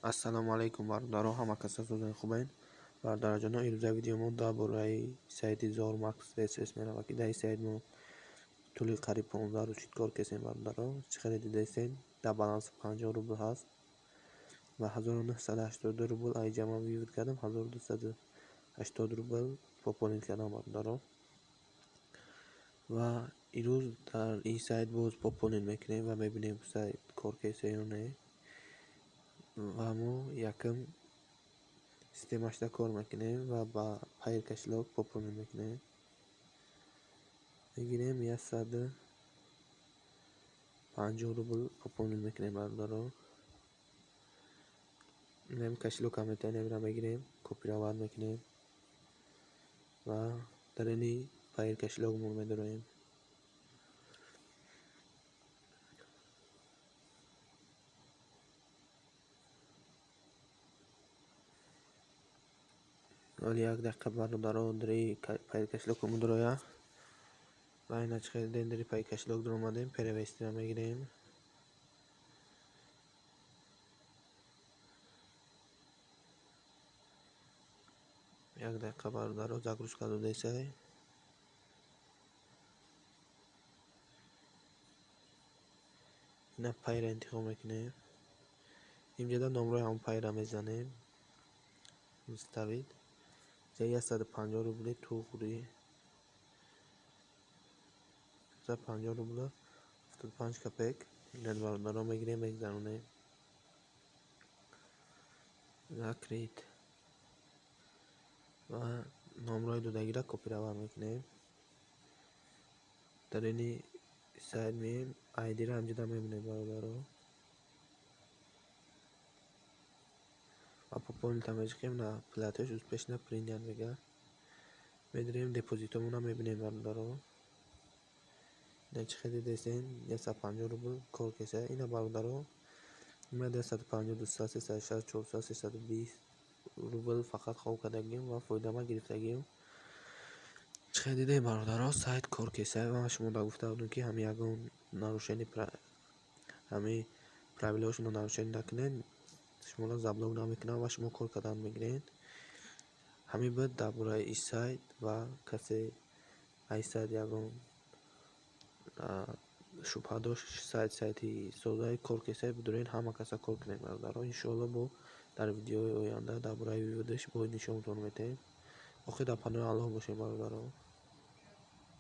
Ассалому алайкум, бародаро, ҳама каса созани хубен. Бародараҷоно, имрӯза видеомо дар бораи сайти Zormax SS меравад, ки дар ин сайт мо тӯли қариб 15 рӯз чӣ кор кесем, бародаро. Чӣ хеле дидаистед, дар баланс 50 рубл ҳаст ва 1982 рубл айҷа ман вывод кардам, 1280 рубл пополнить кардам, бародаро. Ва имрӯз дар ин сайт боз пополнить мекунем ва мебинем, сайт кор кеса ё не. Ва мо якум системашда кор мекунем ва ба Payeer кошелёк пополнить мекунем. Мегирем, 150 рубл пополнить мекунем, бародаро. Инам кошелёка метавонем, мегирем, копировать мекунем ва дар ини Payeer кошелёкмон медароем. Ҳоли як дақиқа, бародаро, дари Payeer кошелёкамон дароя. Ва ина чӣ хел дидем, дари Payeer кошелёк даромадем, перевестиро мегирем. Як дақиқа, бародаро, загрузка додесай. Ина Payeer интихоб мекунем. Инҷода номрои ҳамон Payeer мезанем. Вставить. 150 рубли туғри. 150 рубла 75 копеек. Ина, бародаро, мегирем, мегзаронем. Закрыть. Ва номрои додагиро копировать мекунем. Дар ини сайт меем, айдиро ҳамҷода мебинем, бародаро. Ва пополнить мечиқем, на платеж успешно принят мега. Медирем, депозитомонро мебинем, бародаро. Ина чӣ хел дидестен, 150 рубл кор кеса. Ина, бародаро, ма 150, 200, 360, 400, 320 рубл фақат хоб кардагим ва фоидама гирифтагим. Чӣ хел дидем, бародаро, сайт кор кеса ва шумо да гуфта будем, ки ҳами ягон нарушение, ҳами правилаҳошонро нарушение накунед, шуморо заблок намекунанд ва шумо кор кардан мегиред. Ҳамин буд дар бораи ин сайт ва касе аз ин сайт ягон шубҳа дошт, сайт сайти созаи кор кесае, бидуред, ҳама каса кор кунед, бародаро. Иншоалло, бо дар видеои оянда дар бораи выводаш боз нишонтон медиҳем. Охир дар паноҳи Аллоҳ бошед, бародаро.